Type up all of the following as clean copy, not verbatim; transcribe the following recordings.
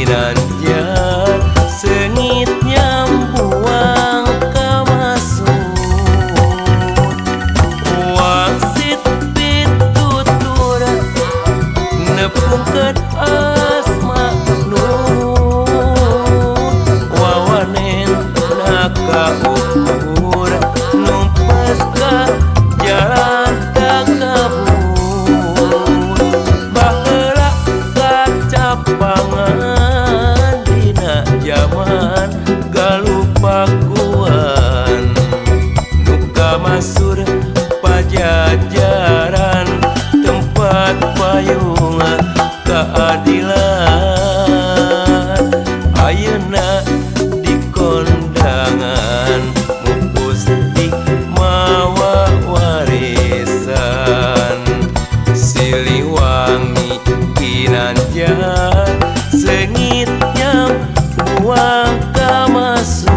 Ginanjar seungit nyambuang ka masuk wangsit pitutur nepungkeun asma nur wawanen na kaukur numpes ka jalan takabur baheula kacapangan dina jaman galupakuan nu kamasur pajajaran tempat payung keadilan ayeuna di kondangan mupustik mawa warisan Siliwangi Ginanjar seungit nyambuang ka masur.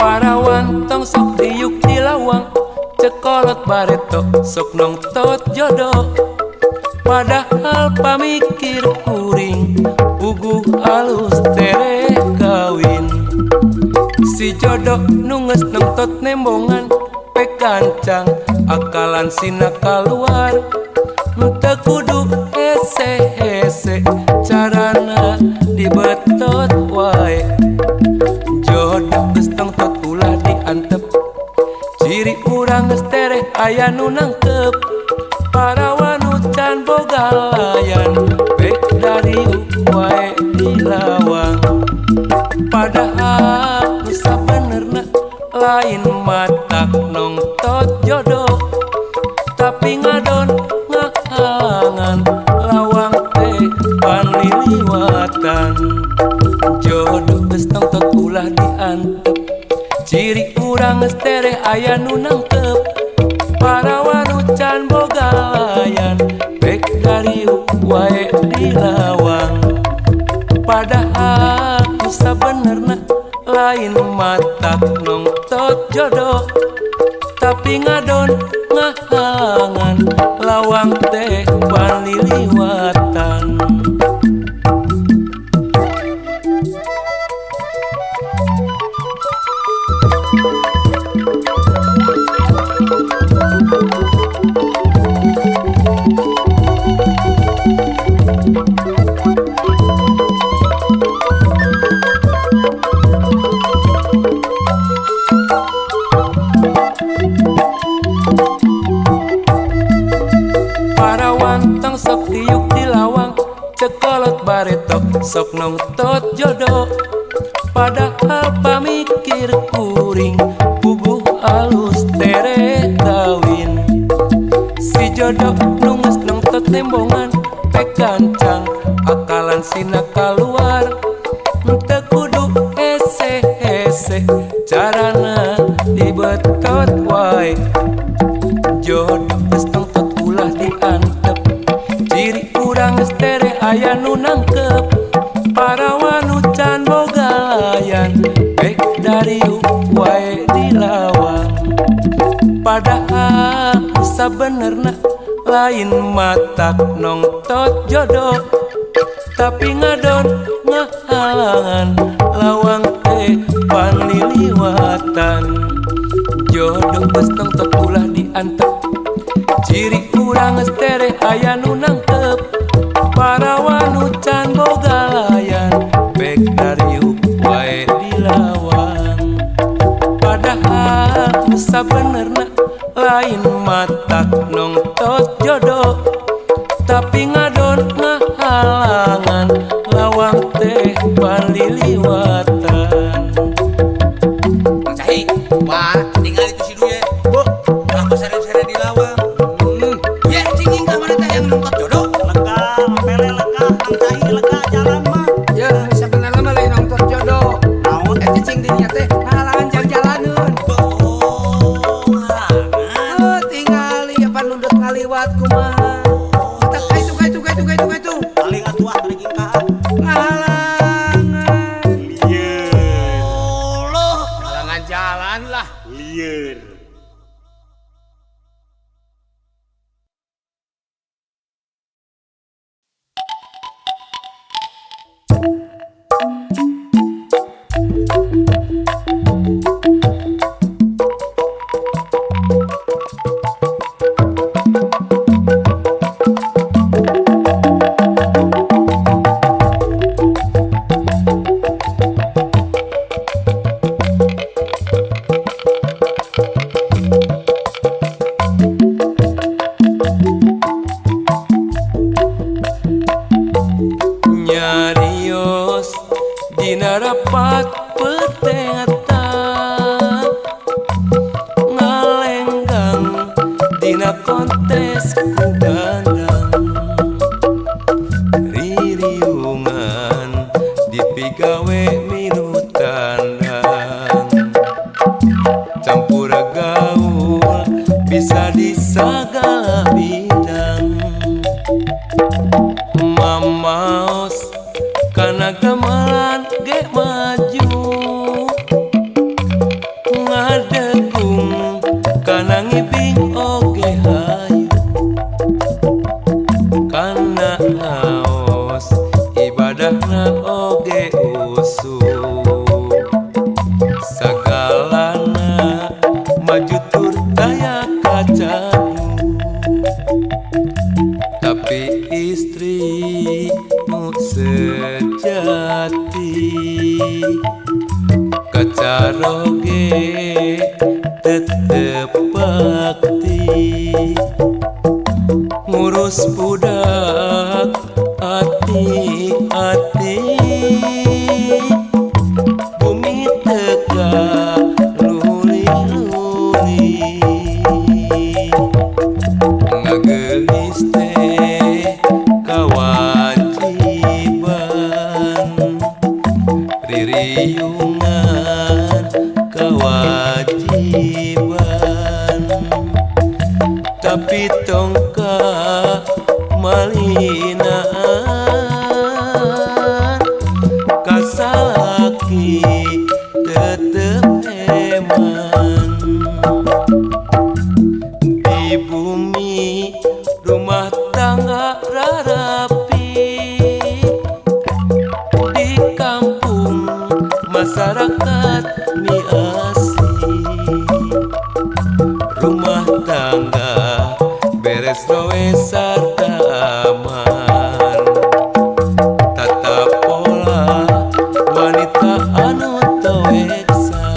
Parawan tong sok diuk di lawang cekolot bareto sok nongtot jodoh padahal pamikir kuring puguh alus tereh kawin si jodoh nu geus nongtot nembongan pekancang akalan sina kaluar teu kudu hese-hese carana dibetot wae jodoh geus nongtot ulah diantep ciri urang geus tereh aya nu nangkep parawan can boga layan pek dariuk wae di lawang padahal nu sabenerna lain matak nongtot jodoh tapi ngadon ngahalangan lawang teh panliliwatan jodoh geus nongtot ulah diantep ciri urang geus tereh aya nu nangkep parawan can boga layan pek dariuk wae di lawang padahal nu sabenerna lain matak nongtot jodoh tapi ngadon ngahalangan lawang teh panliliwatan. Parawan tong sok diuk di lawang cekolot baretok sok nongtot jodoh padahal pamikir kuring puguh alus tereh kawin si jodoh nu geus nongtot nembongan pekancang akalan sina kaluar teu kudu hese-hese carana dibetot wae jodoh geus nongtot ulah diantep ciri urang geus tereh aya nu nangkep parawan can boga layan pek dariuk wae di lawang padahal sabenerna lain matak nongtot jodoh tapi ngadon ngahalangan lawang teh panliliwatan jodoh geus nongtot ulah diantep ciri urang geus tereh aya nu nangkep parawan can boga layan pek dariuk wae di lawang padahal nu sabenerna lain matak nongtot jodoh tapi ngadon ngahalangan lawang teh panliliwatan. Mang Cahi, wah tinggal itu si Duye. Bu, ulah sere-sere di lawang. Liwat kumaha. Matak kaitu kaitu kaitu kaitu kaitu. Paling atuh ah rek ingkah. Ngahalangan. Lieur. Loh, halangan jalan lah. Lieur. Nyarios dina rapat peteta ngalenggang dina kontes ku gandang ririungan dipigawe milu tandang campur gaul bisa di sagala bidang mamaos kana gamelan ge maju ngadegung kana ngibing oge hayu kana ngaos ibadahna oge usul sagalana maju tur daya kacanu tapi istri nu sejati kacaroge tetep bakti ngurus budak hati-hati bumi teka luli-luli ngagelis teh kewajiban ririungan kewajiban tapi tongka malinaan kasalaki tetep eman di bumi rumah tangga rarapi di kampung masyarakat miasi rumah tangga beres roe sarta aman tata pola wanita anu toeksa.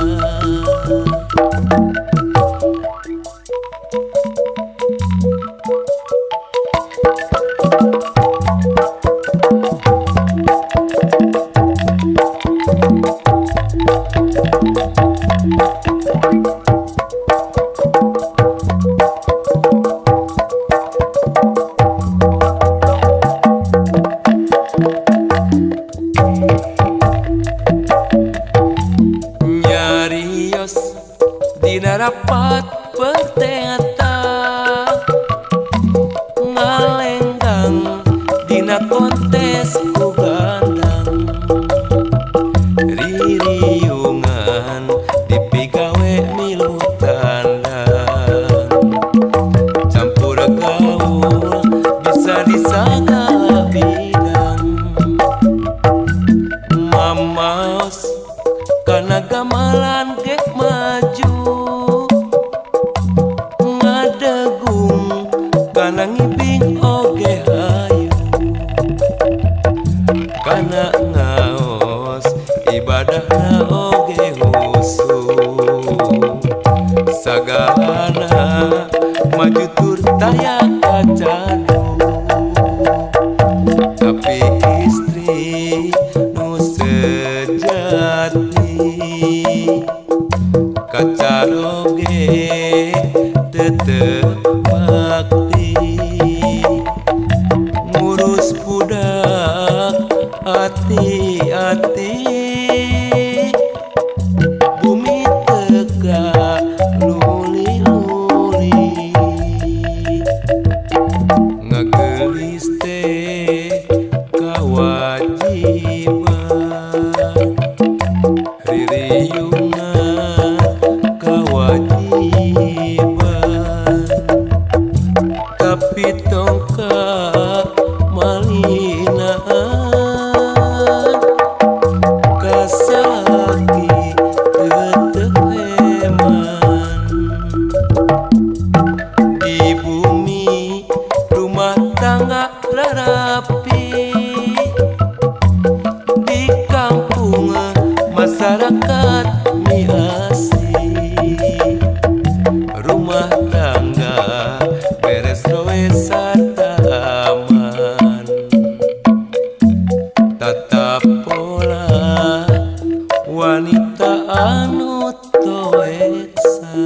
Nyarios dina rapat peteta ngalenggang dina kontes ku gandang ririungan dipigawe milu tandang campur gaul bisa di sagala bidang mamaos kana gamelan ge maju ngadegung kana ngibing oge hayu kana ngaos ibadahna oge husu sagalana maju tur taya kacanu tapi istri nu sejati kacaroge tetep bakti ngurus budak hati-hati bumi teka luli-luli. Beres roe sarta aman. Tatap pola wanita anu toeksa.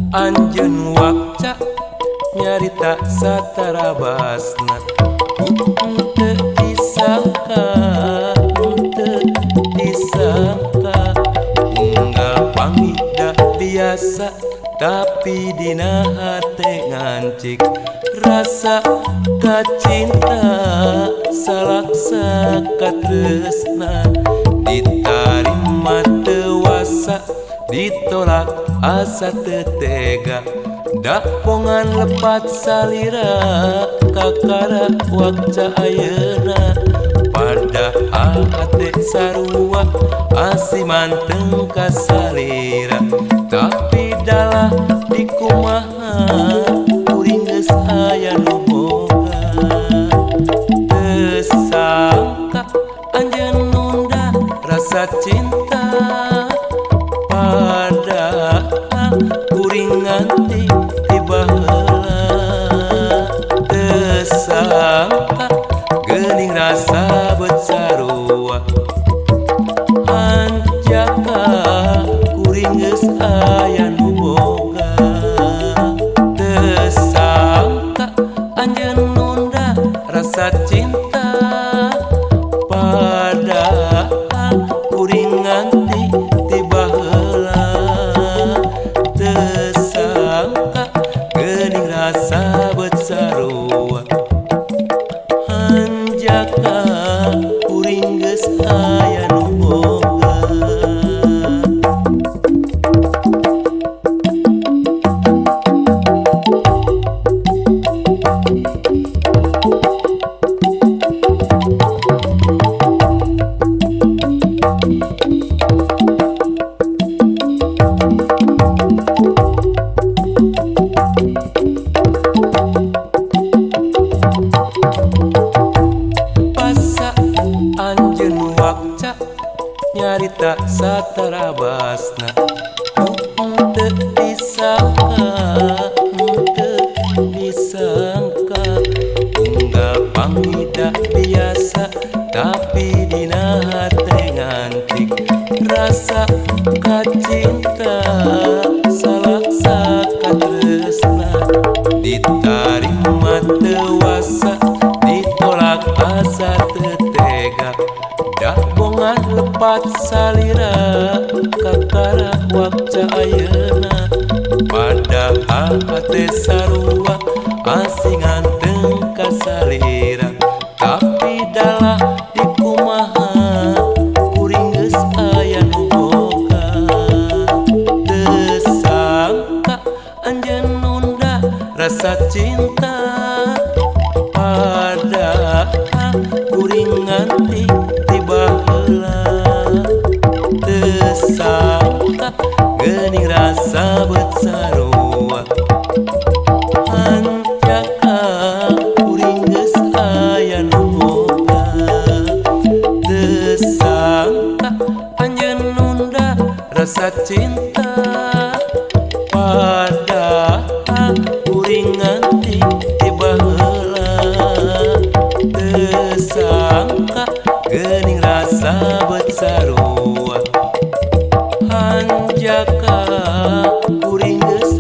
Anjeun wakca nyarita satara basna, henteu disangka, henteu disangka. Unggal pamida biasa, tapi dina hate ngancik rasa kacinta salaksa katresna. Ditarima teu wasa, ditolak asa teu tega, dapongan lepat salira kakara wakca ayeuna. Padahal hate sarua asiman teu kasalira, tapi dalah dikumaha kuring geus aya nu boga. Teu sangka anjeun nunda rasa cinta, padahal kuring nganti tiba heula. Teu sangka geuning rasa beut sarua, hanjaka kuring geus aya nu boga. Teu sangka anjeun nunda rasa cinta, padahal kuring nganti tiba heula. Teu sangka geuning rasa beut sarua, hanjaka kuring geus aya nu boga. Pasa anjeun wakca nyarita satara basna, henteu disangka, henteu disangka. Unggal pamida biasa, tapi dina hate ngantik rasa kacinta salaksa katresna. Ditarima teu wasa, ditolak asa teu tega, dapongan lepat salira kakara wakca ayeuna. Padahal hate sarua asingan teu kasalira, tapi dalah dikumaha kuring geus aya nu boga. Teu sangka anjeun nunda rasa cinta, padahal kuring nganti tiba heula. Teu sangka geuning rasa beut sarua, hanjaka kuring geus aya nu boga. Teu sangka anjeun nunda rasa cinta, padahal kuring nganti tiba heula. Teu sangka geuning rasa beut sarua, hanjaka kuring geus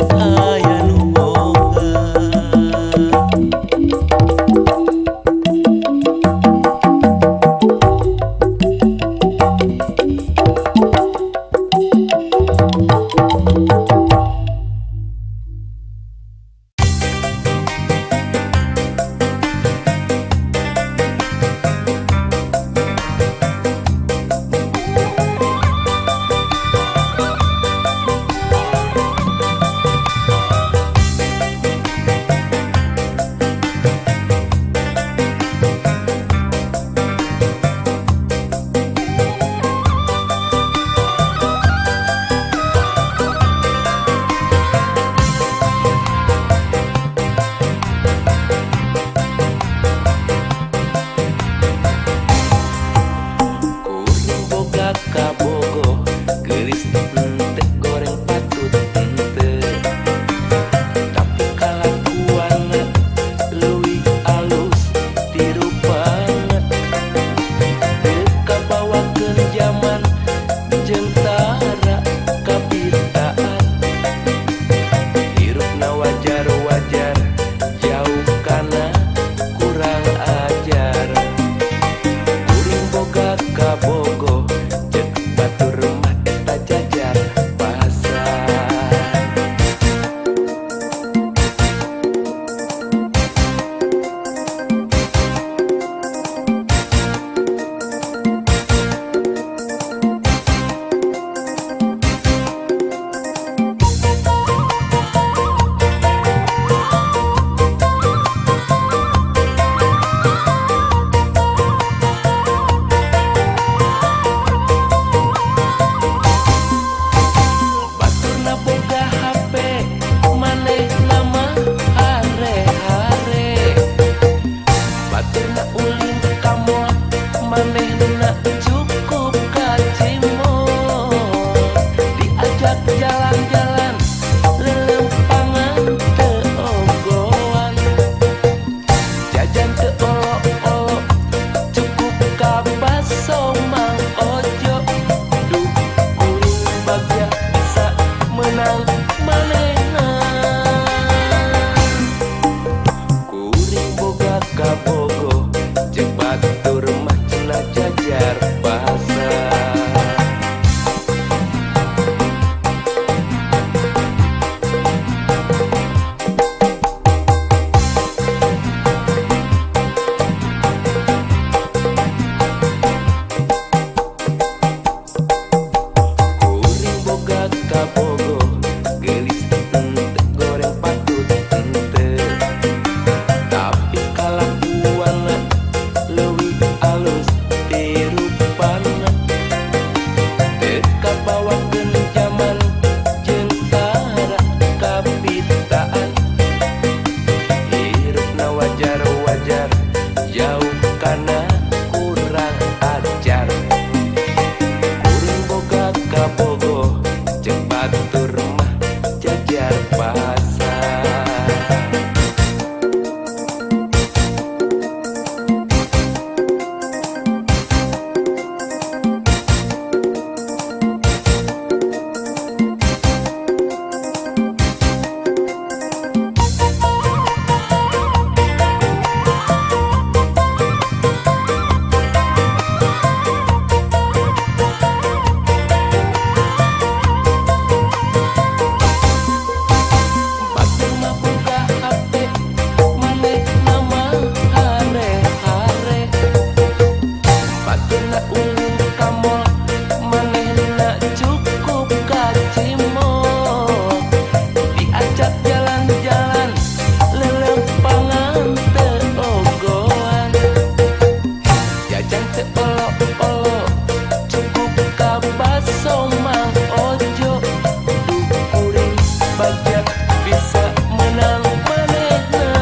Bisa menang manehna.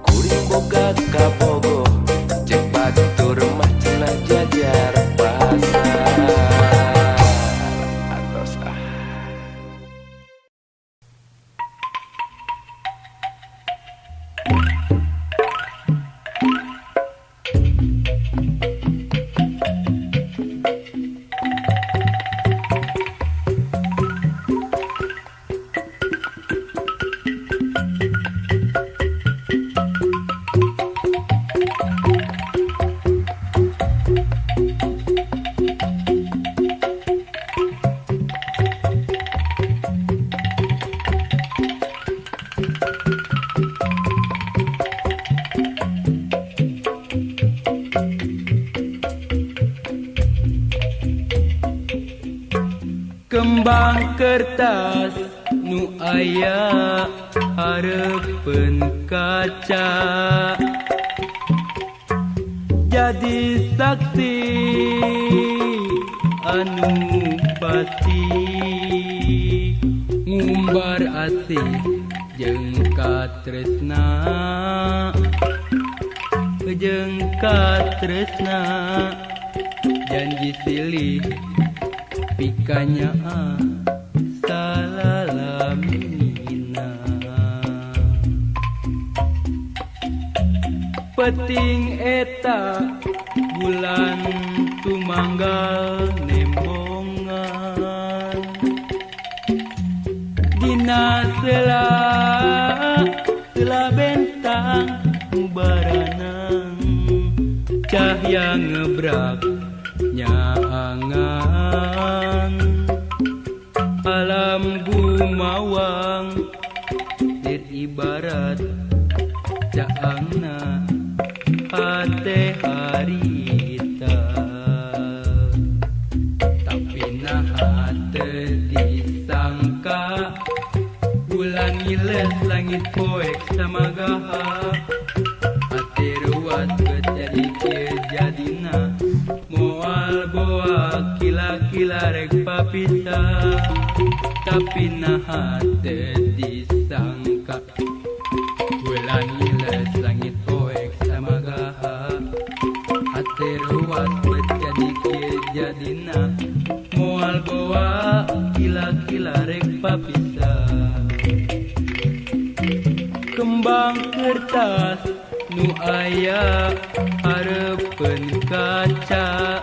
Kuring boga kabogoh cek batur mah cenah jajar pasar. Atos ah. Kembang kertas nu aya hareupeun kaca jadi saksi anu pasti ngumbar asih jeung katresna jeung katresna janji silih pikanya salalamina. Peting eta bulan tumanggal nembongan dina sela sela bentang mubaranang cahya ngebrak nyaangan alam gumawang dir ibarat caangna hate harita. Tapi naha teu disangka bulan ngiles langit poek samagaha hate ruas jadi kieu jadina moal boa kila-kila rek papisah. Tapi naha teu disangka bulan ngiles langit poek samagaha hate ruas jadi kieu jadina moal boa kila-kila rek papisah. Kembang kertas nu aya hareupeun kaca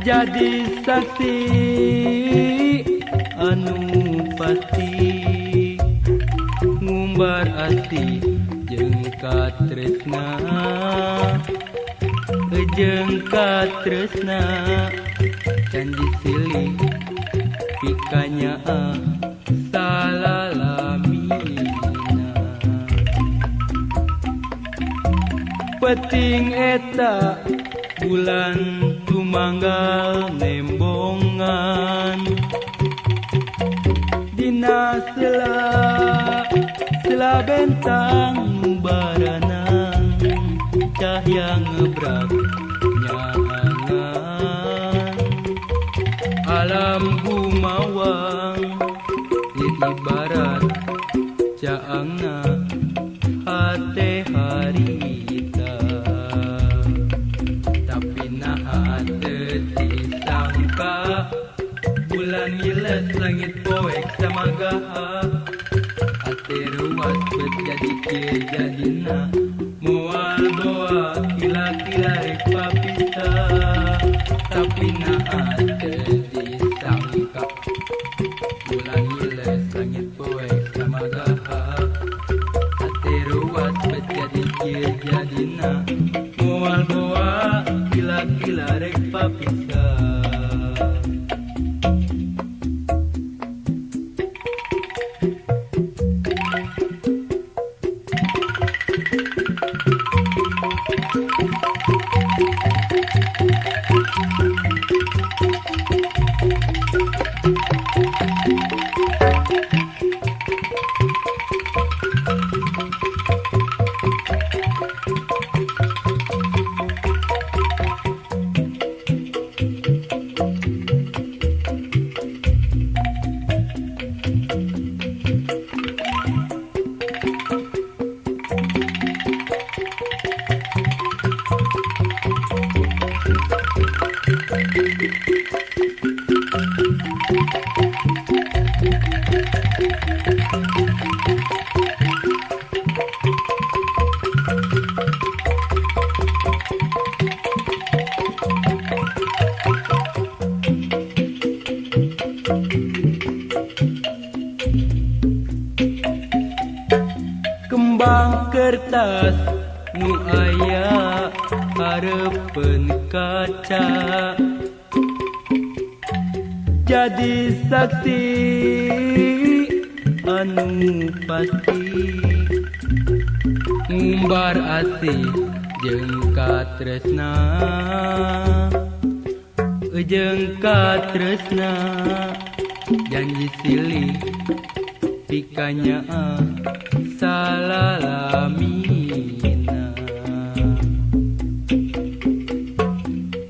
jadi saksi anu pasti ngumbar ati jeung katresna jeung katresna janji silih pikanya salalamina. Peting eta bulan tumanggal nembongan dina sela sela bentang mubaranang cahya ngebrak nyaangan alam gumawang ibarat caangna hate harita. Tapi naha teu disangka bulan ngiles langit poek samagaha hate ruas bet jadi kieu jadina moal boa kila-kila rek papisah. Tapi naha teu disangka bulan ngiles langit poek samagaha hate ruas bet jadi kieu jadina moal boa kila-kila rek papisah. Kertas nu aya hareupeun kaca jadi saksi anu pasti ngumbar asih jeung katresna jeung katresna janji silih pikanya salalamina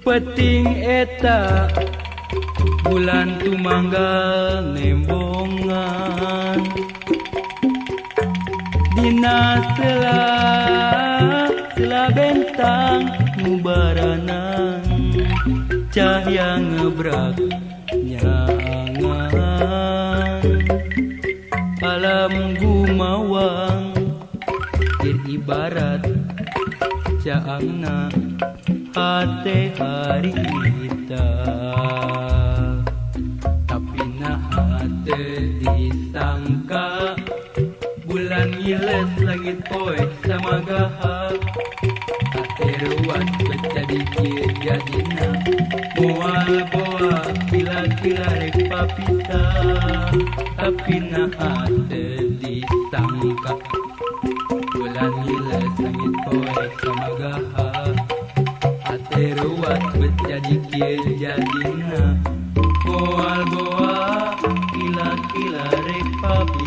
peting eta bulan tumanggal nembongan dina sela sela bentang mubaranang cahya ngebrak nyaangan alam gumawang dir ibarat caangna hate harita tapi naha teu disangka bulan ngiles langit poek samagaha hate ruas pecah dikir jadina moal boa kila-kila rek papisah tapi naha teu disangka bulan ngiles langit poek samagaha hate ruas pecah dikir jadina moal boa kila-kila rek papisah.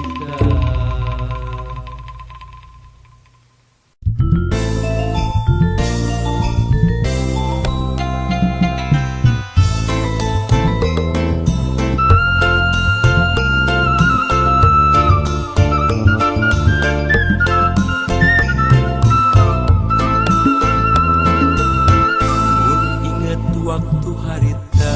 Waktu harita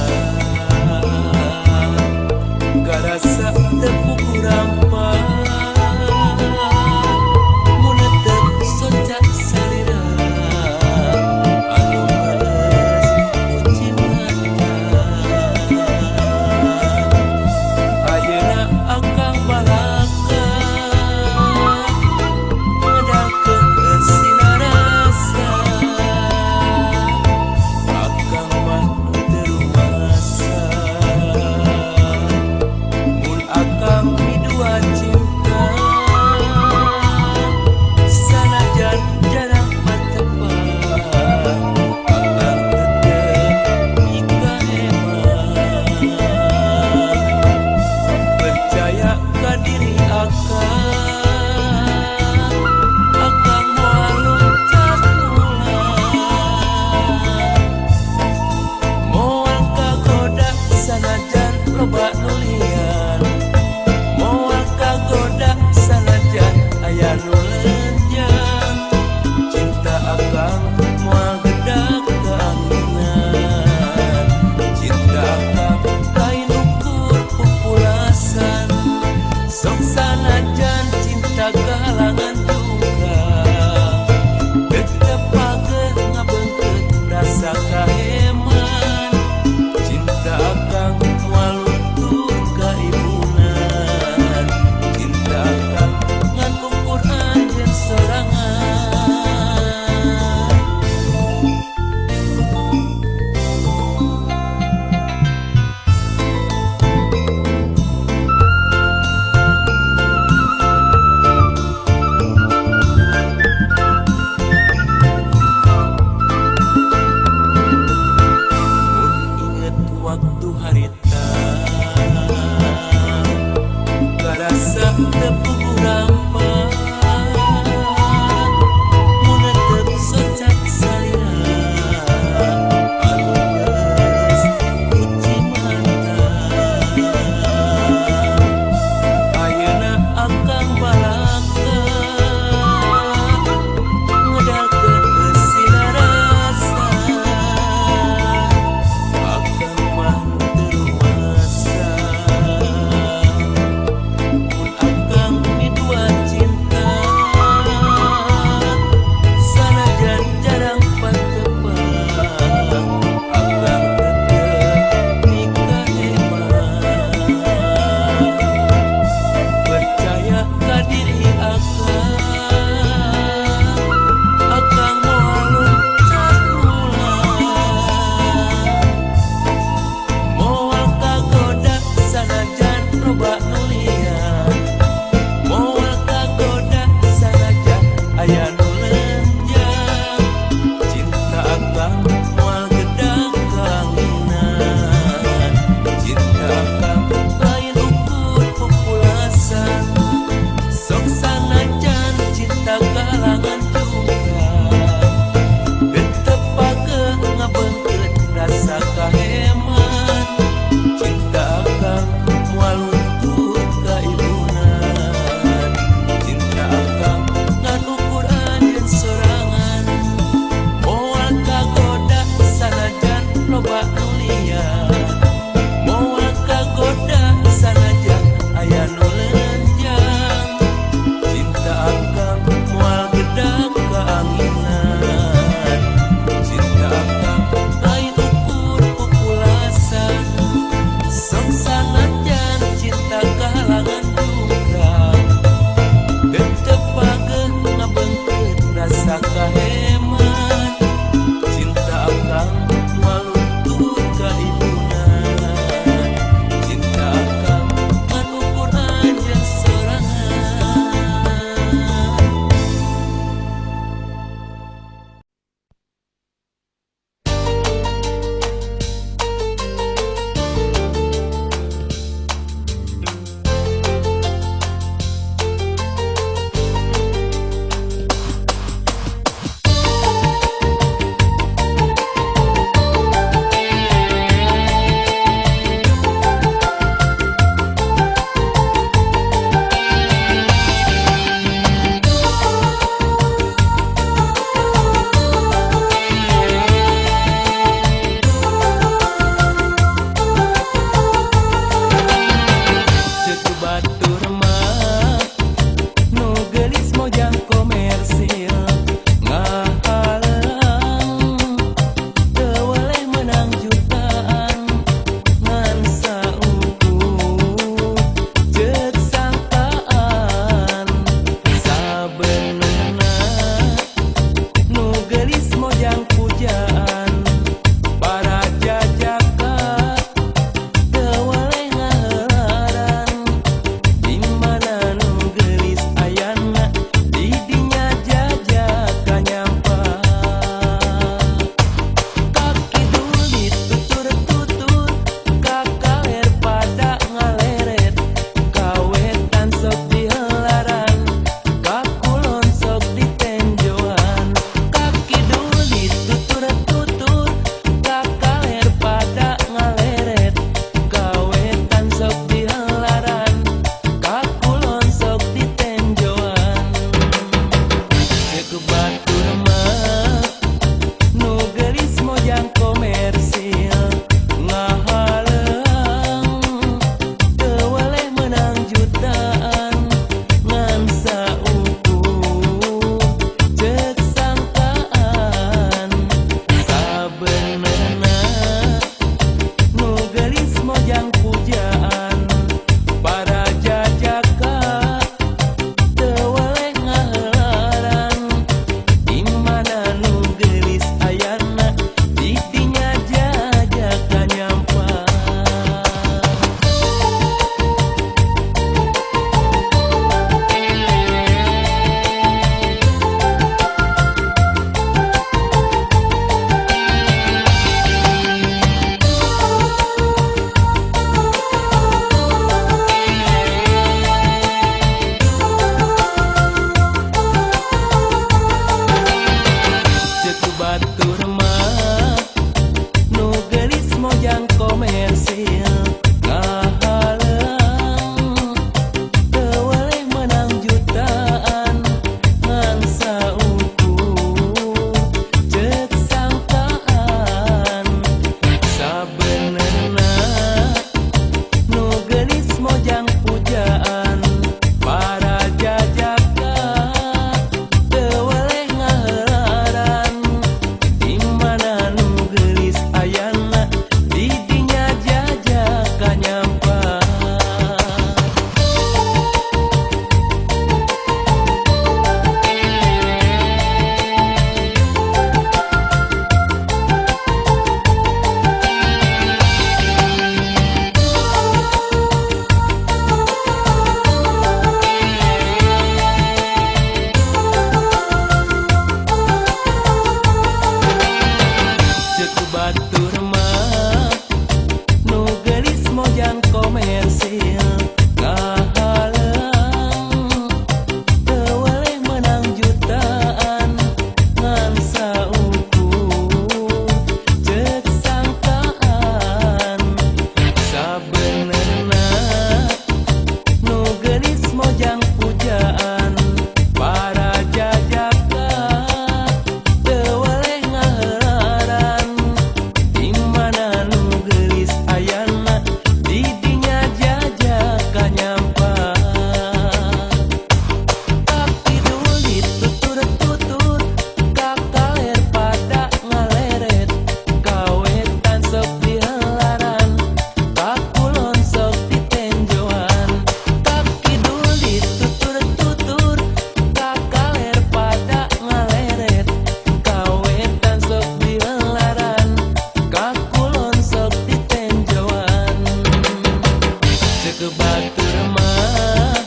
Cek batur mah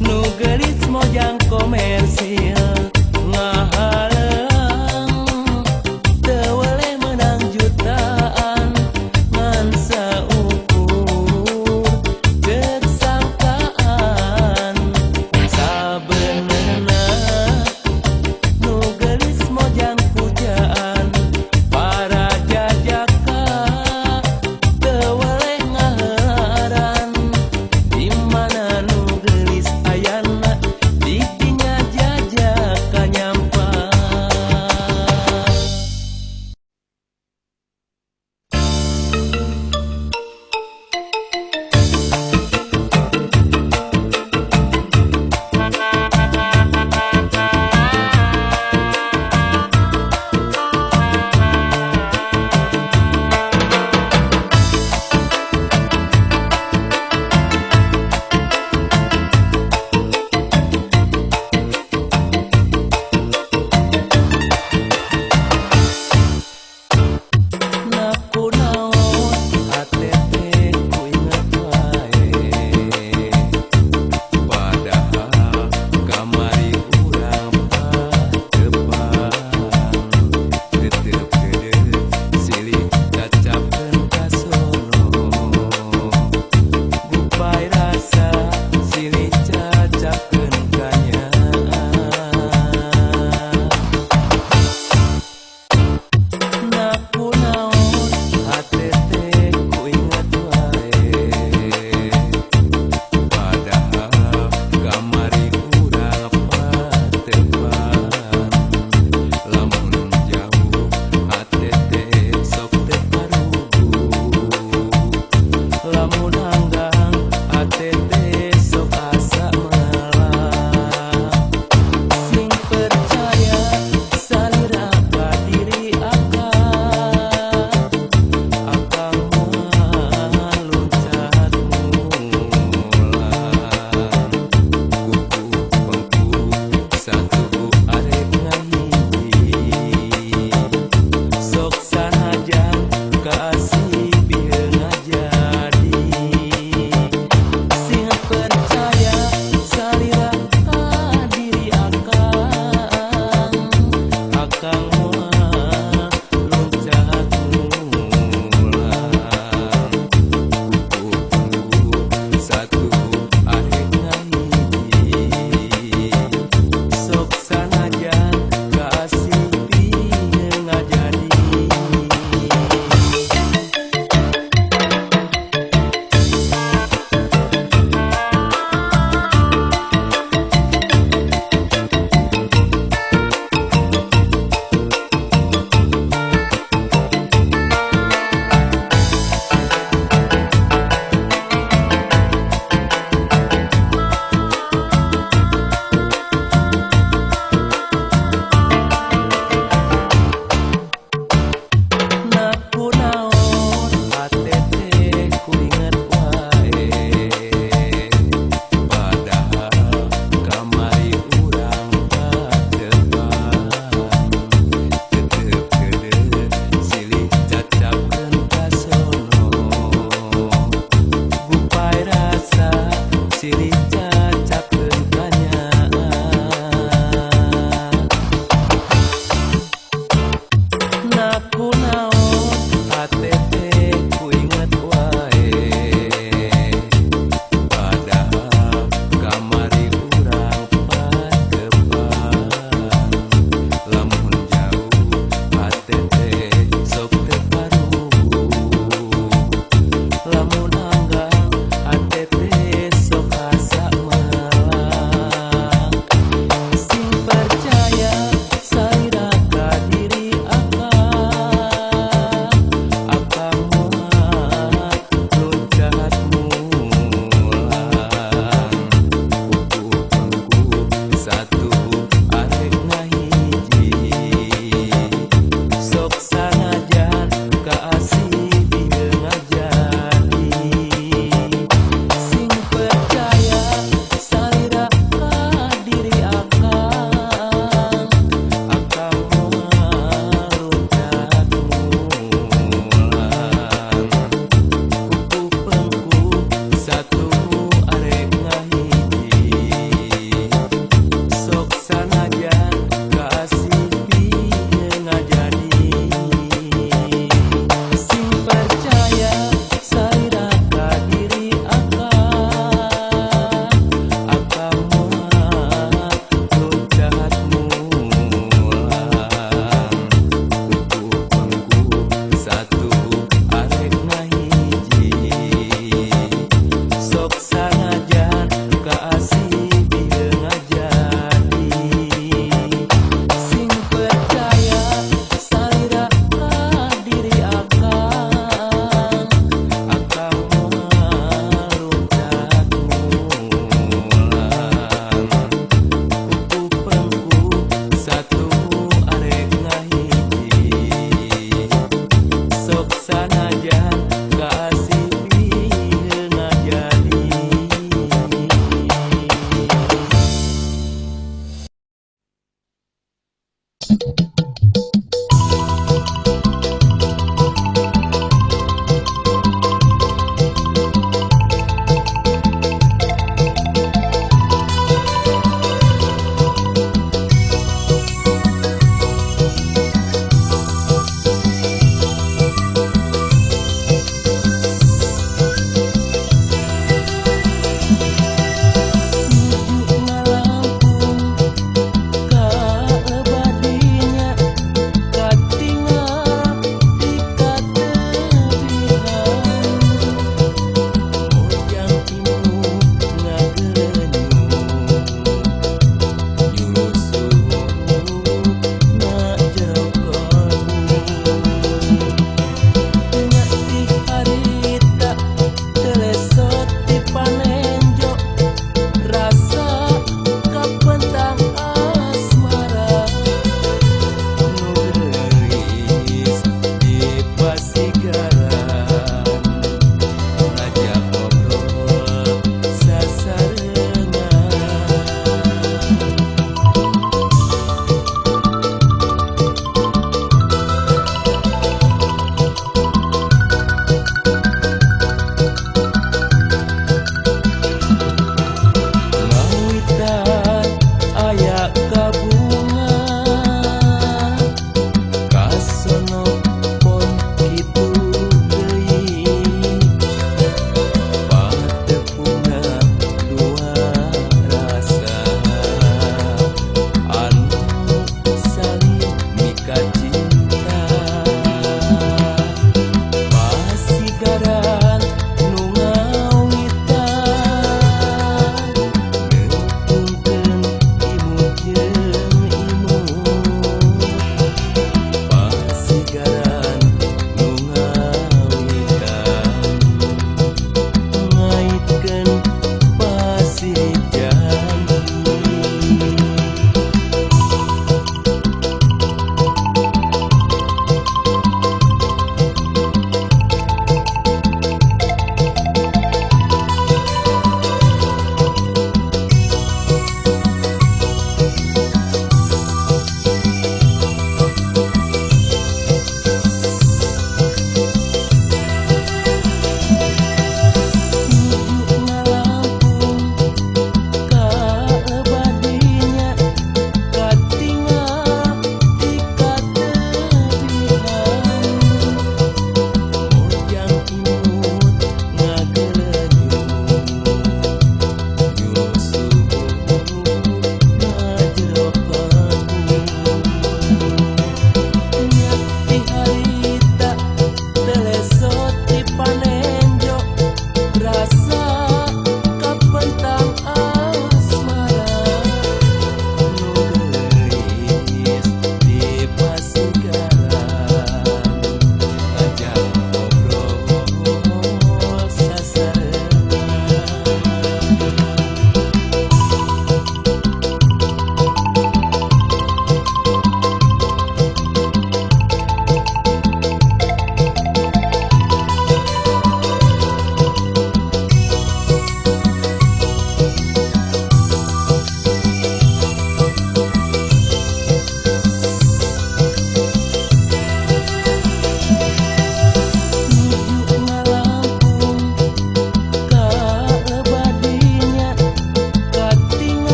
nu geulis mojang komersil ngahalang teu weleh meunang jutaan ngan saukur cek sangkaan sabenerna nu geulis mojang pujaan para jajaka teu weleh ngahelaran di mana nu geulis ayana di dinya jaja.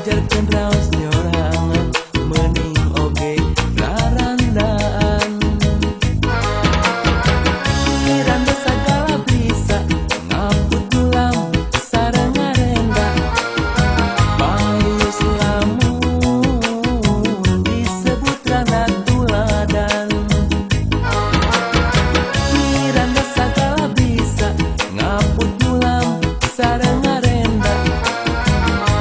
Pajarkeun raos nyorangan meuning oge rarandaan. Miranda sagala bisa ngaput ulam sareng ngarenda. Payus lamun disebut rana tuladan. Miranda sagala bisa ngaput ulam sareng ngarenda.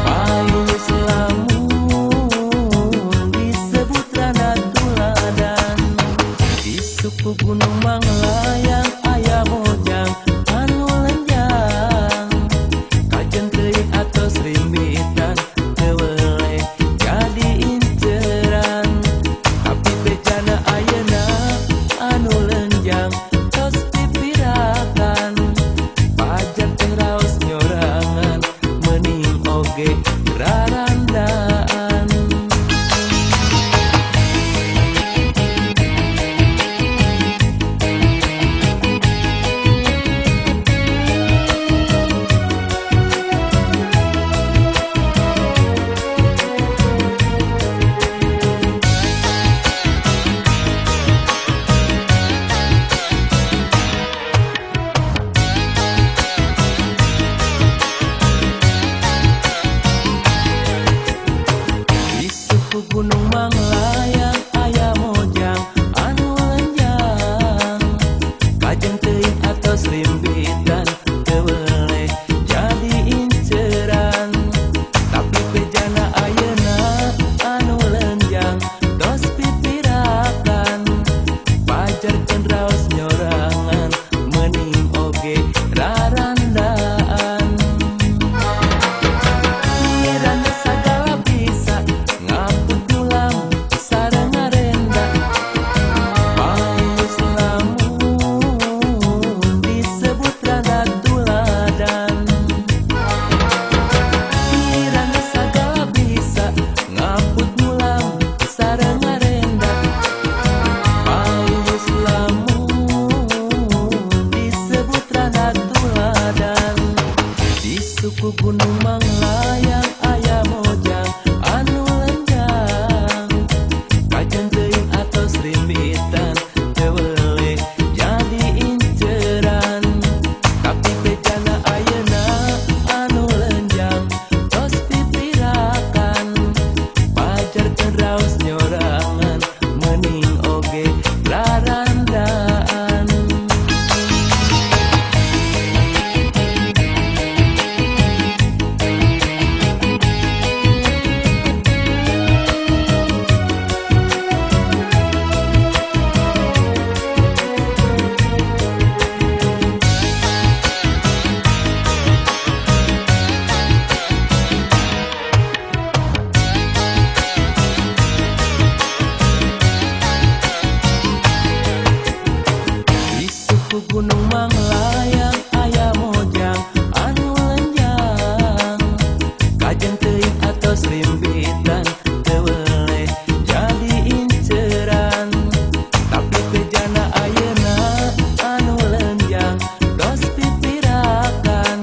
Payus lamun disebut rana tuladan. Di suku Gunung Manglayang aya mojang anu lenjang. Kajen teuing atos rimbitan teu weleh jadi inceran. Tapi bejana ayeuna anu lenjang tos pipirakan. Pajar teh raos nyorangan meuning oge rarandaan. Di suku Gunung Manglayang aya mojang anu lenjang. Kajen teuing atos rimbitan teu weleh jadi inceran. Tapi bejana ayeuna anu lenjang tos pipirakan. Pajarkeun raos nyorangan meuning oge rarandaan. Miranda sagala bisa ngaput ulam sareng ngarenda. Payus lamun disebut rana tuladan. Miranda sagala bisa ngaput ulam sareng ngarenda. Payus lamun disebut rana tuladan. Di suku Gunung Manglayang aya mojang anu lenjang. Kajen teuing atos rimbitan teu weleh jadi inceran. Tapi bejana ayeuna anu lenjang tos pipirakan. Pajarkeun raos nyorangan meuning oge rarandaan. Di suku Gunung Manglayang aya mojang anu lenjang. Kajen teuing atos rimbitan teu weleh jadi inceran. Tapi bejana ayeuna anu lenjang tos pipirakan.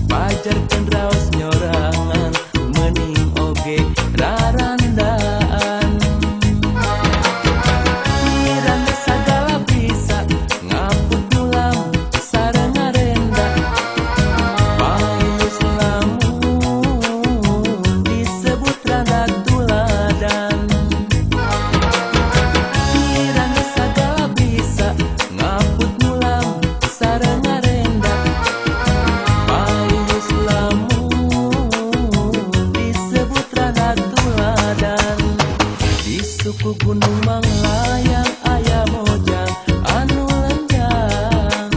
Pajarkeun raos nyorangan meuning oge rarandaan. Miranda sagala bisa ngaput ulam sareng ngarenda. Payus lamun disebut rana tuladan. Miranda sagala bisa ngaput ulam sareng ngarenda. Payus lamun disebut rana tuladan. Di suku Gunung Manglayang aya mojang anu lenjang.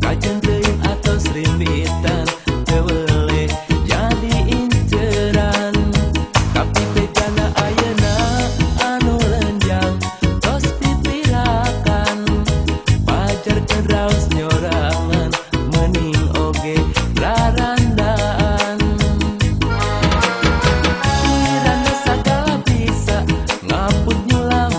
Kajen teuing atos rimbitan teu weleh jadi inceran. Tapi bejana ayeuna anu lenjang tos pipirakan. Pajarkeun raos nyorangan meuning oge rarandaan. Miranda sagala bisa ngaput nyulam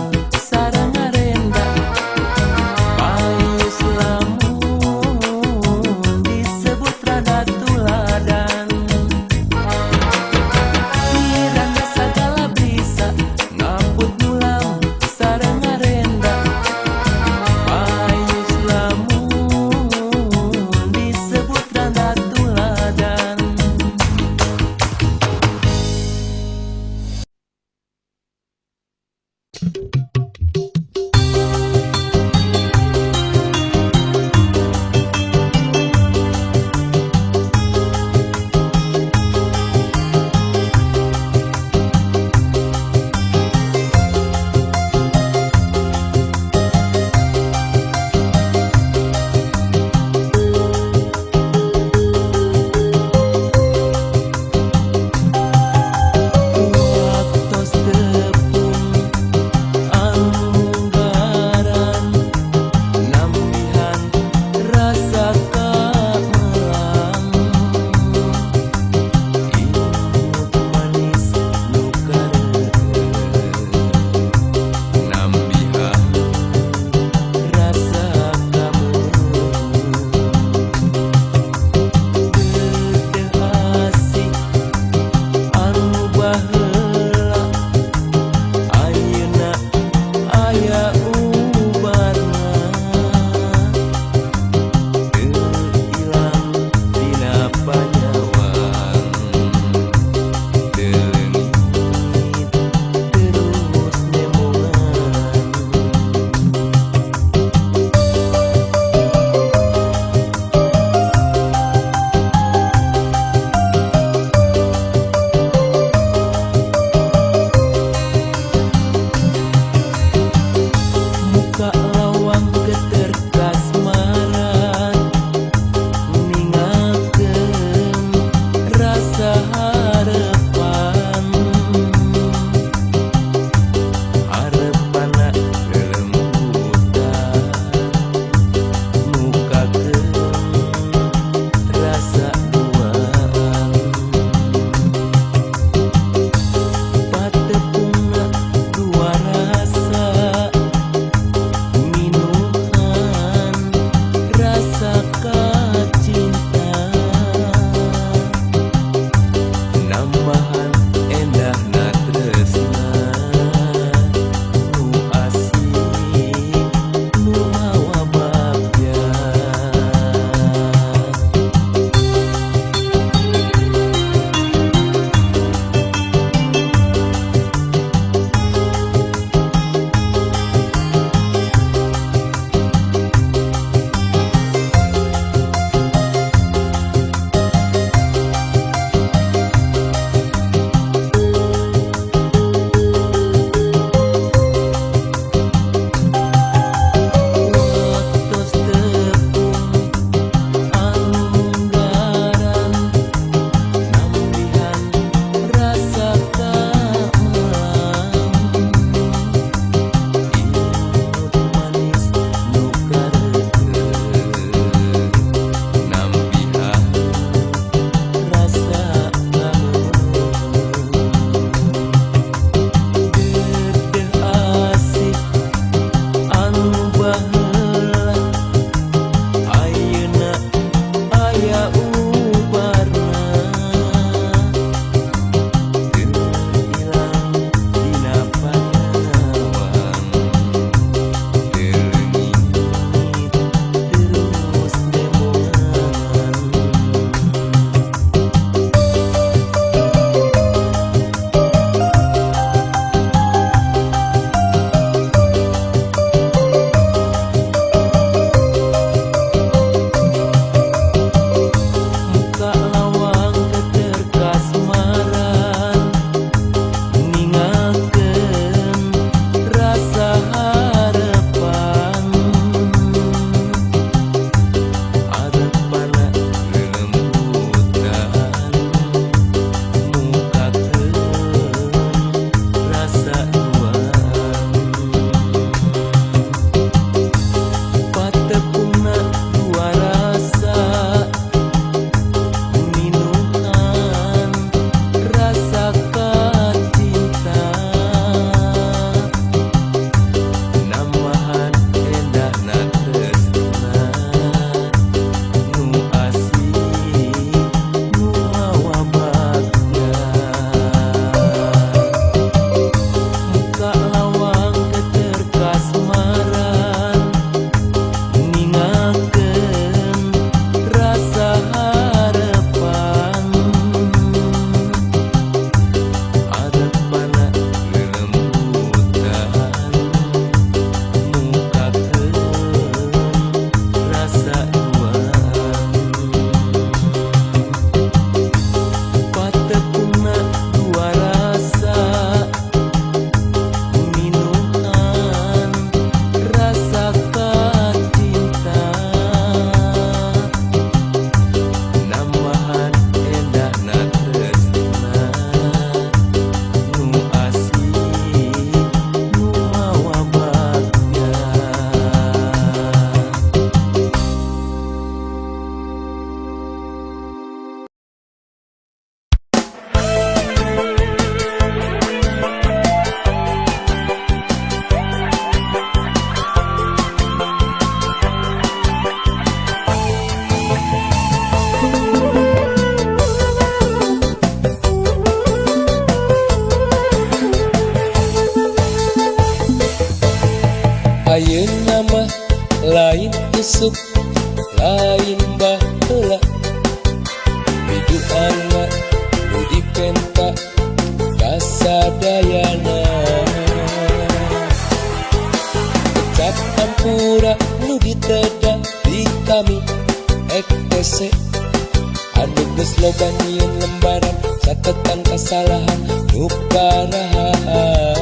loba nyieun lembaran catetan kesalahan nu parahan.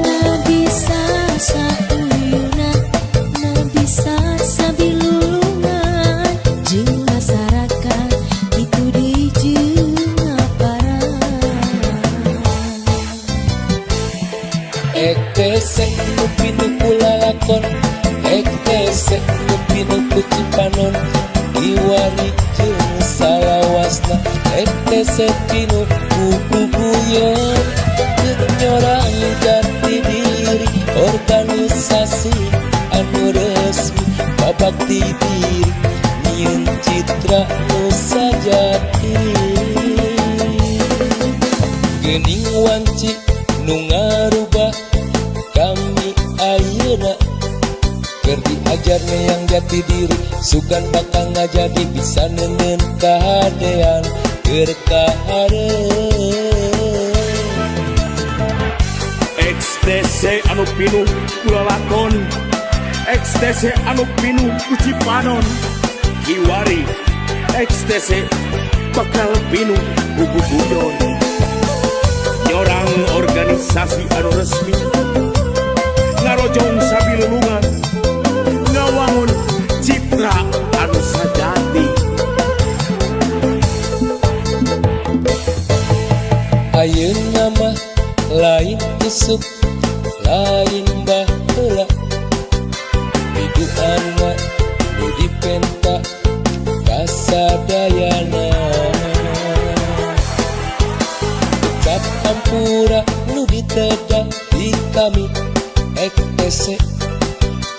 Na bisa sauyuna, na bisa sabilulungan jeung masyarakat kitu deui jeung aparan. ETC nu pinuh ku lalakon, ETC nu pinuh ku cipanon, kiwari jeung salawasna, ETC pinuh ku guguyon, nyorang jati diri organisasi anu resmi babakti diri nyieun citra nu sajati. Geuning wanci nu ngarubah kami ayeuna, keur diajar yang jati diri sugan bakal ngajadi bisa neundeun kahadean keur kahareup. XTC anu pinuh ku lalakon, XTC anu pinuh ku cipanon, kiwari XTC bakal pinuh ku guguyon. Nyorang organisasi anu resmi, ngarojong sabilulungan, ngawangun citra anu sajati. Ayeuna mah lain isuk lain baheula, piduana nu dipenta kasadayana, ucap hampura nu diteda di kami XTC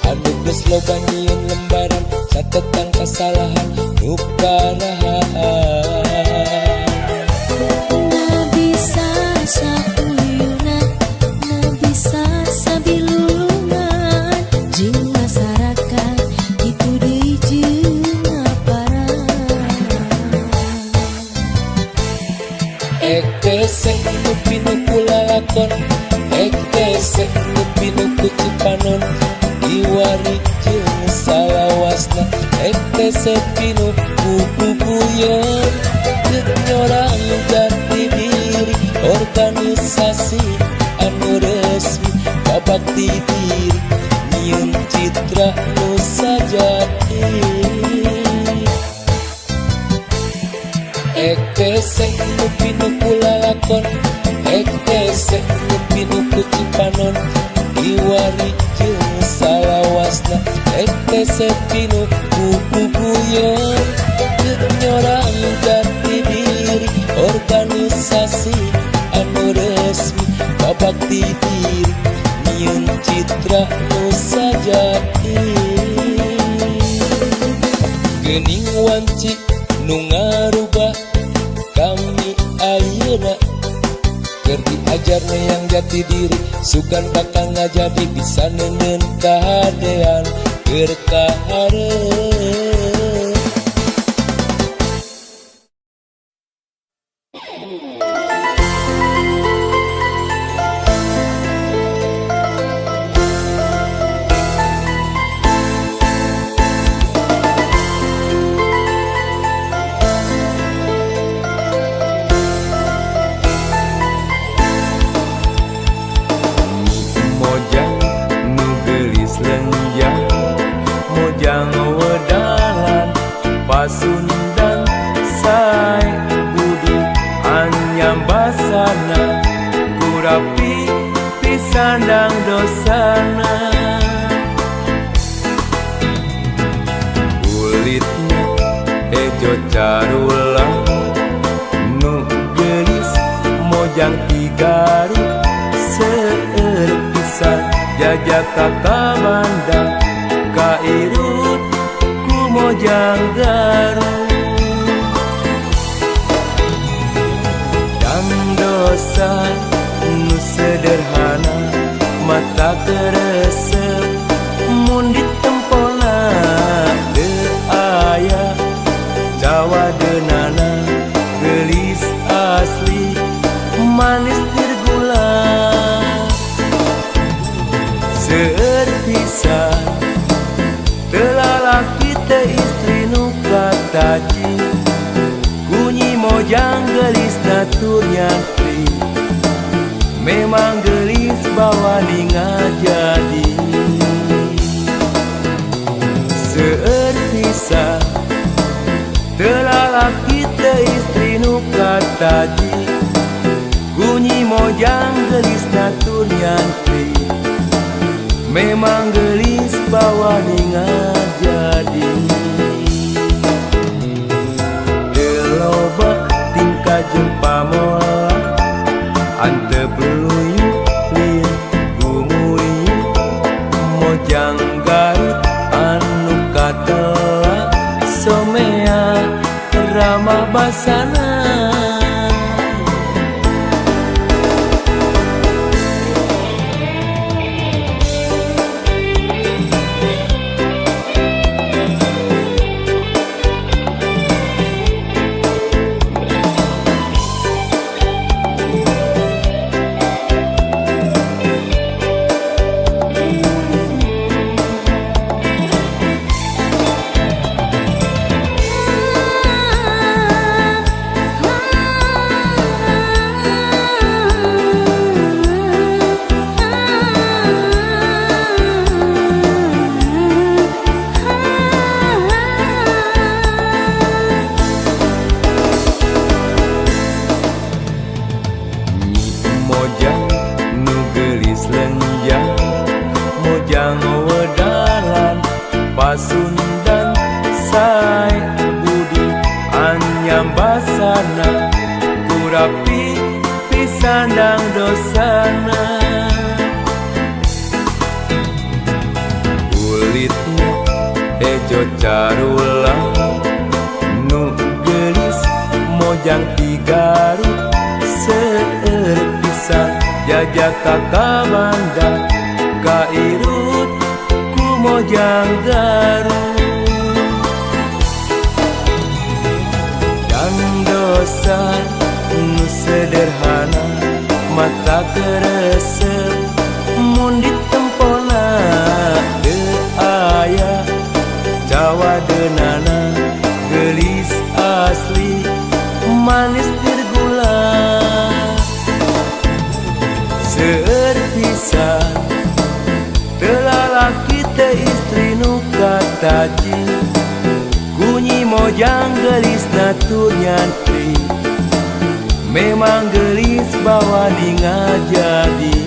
anu geus loba nyieun lembaran catetan kesalahan nu parahan. Na bisa sauyuna, na bisa sabilulungan jeung masyarakat kitu deui jeung aparan. ETC nu pinuh ku lalakon, ETC nu pinuh ku cipanon, kiwari jeung salawasna, ETC pinuh ku guguyon, nyorang jati diri organisasi anu resmi babakti diri nyieun citra nu sajati. ETC nu pinuh ku lalakon, ETC nu pinuh ku cipanon, kiwari jeung salawasna, ETC pinuh ku guguyon, nyorang jati diri organisasi anu resmi babakti diri nyieun citra nu sajati. Geuning wanci nu ngarubah kami ayeuna, keur diajar yang jati diri sugan bakal ngajadi bisa neundeun kahadean keur kahareup. Pasundan sae budi anyam basana, kurapi pisandang dosana. Kulitnya hejo carulang nu geulis mojang tigaru, seueur pisan jajaka ka banda kairut mojang Garut. Dan dosa nu sederhana mata keresep mun ditempona teu aya cawadeunana, geulis asli manis dirgula. Seueur pisan teu lalaki teu istri nu kataji. kataji Kunyi mojang gelis natur nyantri Memang gelis bawa jadi Loba tingkah jeung pamola Antep luyu lir gumuyu Mojang Garut anu katela Somea ramah basana. Mojang wedalan Pasundan sae budi anyam basana kurapi pisandang dosana kulitna hejo carulang nu geulis mojang ti Garut seueur pisan jajaka ka banda kairut ku mojang Garut dan dosa nu sederhana mata keresep mun ditempona teu aya cawadeunana geulis asli manis dirgula seueur pisan Telalaki teh istri nu kataji Kunyi mojang gelis natur nyantri Memang gelis bawa jadi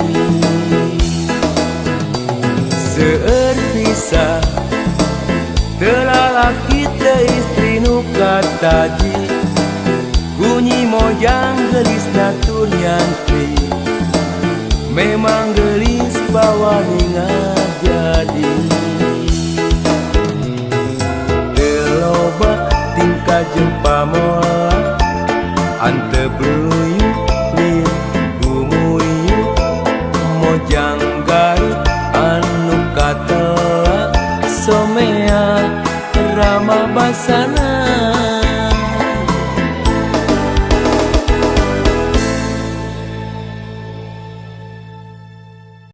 Seueur pisan Telalaki teh istri nu kataji Kunyi mojang gelis natur nyantri Memang gelis bawa jadi Loba tingkah jeung pamola Antep luyu lir gumuyu Mojang Garut anu katela Somea ramah basana.